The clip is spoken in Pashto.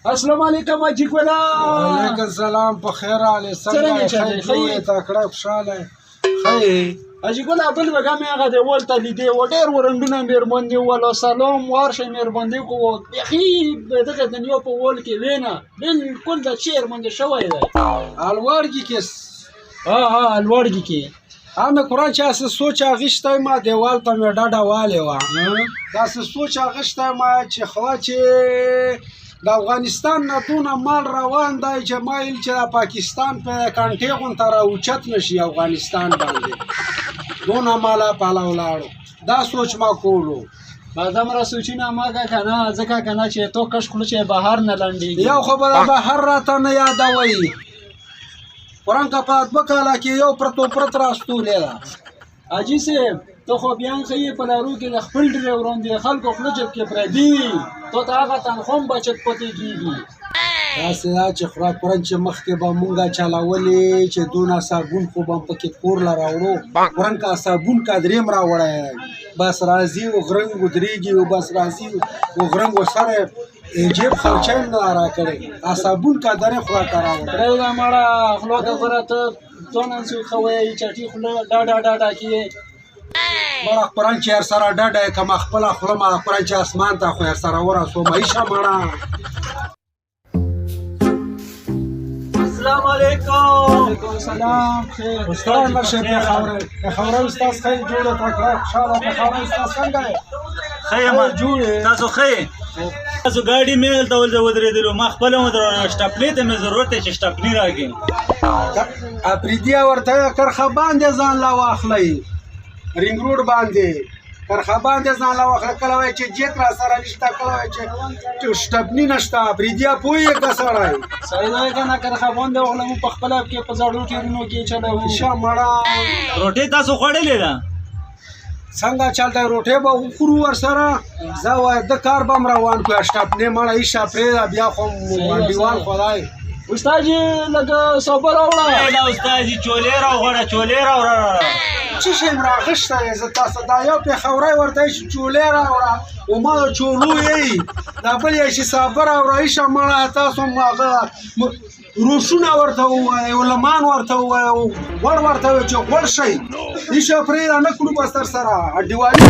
السلام علیکم حاجي ګله. وعلیکم السلام، په خیر راغلې. څرنګه څنګه چلې؟ یې؟ ښه جوړ یې؟ تکړه خوشحاله یې؟ ښه یې؟ حاجي ګله، بل وګه مې هغه دیوال ته لیدې و، ډېر ورنډونه مېرمن دې وویل سلام ورشئ مېرمن دې کو بیخي دغه دنیا په وال کې وینه بالکل د شعر باندې شوی دی. الوړګي کې؟ ها ها، الوړګي کې. مې قرآن چې هسې سوچ اخیستی، ما دیوال ته مې ډډه والې وه، داسې سوچ اخیستی ما چې خوا چې د افغانستان نه دونه مال روان دی چې ما ویل چې د پاکستان په کنټې غونته را اوچت نه شي، افغانستان باندې دونه ماله پاله ولاړو، دا سوچ ما کولو. دومره سوچونه ما که کنه، ځکه کنه چې تو کش خوله چې بهر نه لنډېږي. یو خو به بهر راته نه یادوئ، قرآن که په 2 کاله کې یو پرتو پرت راستولې ده. حاجي صاحب، ته خو بیا ښه یې، په لارو کې د خپل ډریوران دي، خلکو خوله جب کې پردي، تو ته هغه تنخوا هم بچت پاتې کېږي. داسې ده چې خورا قرآن چې مخکې به مونږه چلولې چې دونه صابون خو به پکې کور له راوړو، قرآن که صابون کا دریم راوړی، بس راځي او غرنګ ودرېږي او بس راځي او غرنګ سره جیب خرچه یې نه راکړی، دا صابون کا درې خو راته راوړی. پرېږده مړه خوله ته ګوره، ته ځان څه ښه وایي چټي خوله ډاډه ډاډه کیې. مړه قرآن چې هر سره ډډه یې که ما خپله خوله ما قرآن چې اسمان ته خو هر سره ورسوم ایشه مړه. السلام علیکم. وعلیکم السلام، خیر. استاد مرشه، پېښوری پېښوری استاد، خیر جوړ تکړه خوشحاله پېښوری استاد، څنګه یې؟ ښه یم. جوړ یې؟ تاسو ښه یې؟ تاسو ګاډي مې دلته ولې ودرېدلو؟ ما خپله ودرولو، شټپنې ته مې ضرورت دی چې شټپنې راکړې. اپریدیا ورته کرښه باندې ځان لا واخلئ، رینګ روډ باندې کرښه باندې ځان لا واخلئ. کله وایي چې جیک را سره نشته، کله وایي چې شټپني نشته. اپریدیا پوه یې که سړی؟ صحیح دی که نه، کرښه باندې واخله، موږ په خپله کې په زړو ټیرونو کې چلوو. شه مړه. روټۍ تاسو خوړلې ده؟ څنګه چل دی؟ روټۍ به وخورو ورسره، زه وایه د کار به هم روان کړو. شټپنې مړه ایشه پرېږده، بیا خو انډیوال خدای. استاد جي، لږ صبر راوړه. دا استاد جي، چولې راوغواړه، چولې راوړه. څه شی م راغښتی یې؟ زه تاسو دا یو پېښوری ورته چې چولې راوړه او ما د چولو یې، دا بل یې چې صابه راوړه. ایشه مړه، تاسو هم هغه روشونه ورته ووایئ، علمان ورته ووایئ، غوړ ورته ووایئ چې غوړ شئ. ایشه پرېږده، نه کړو بس در سره انډیوالي.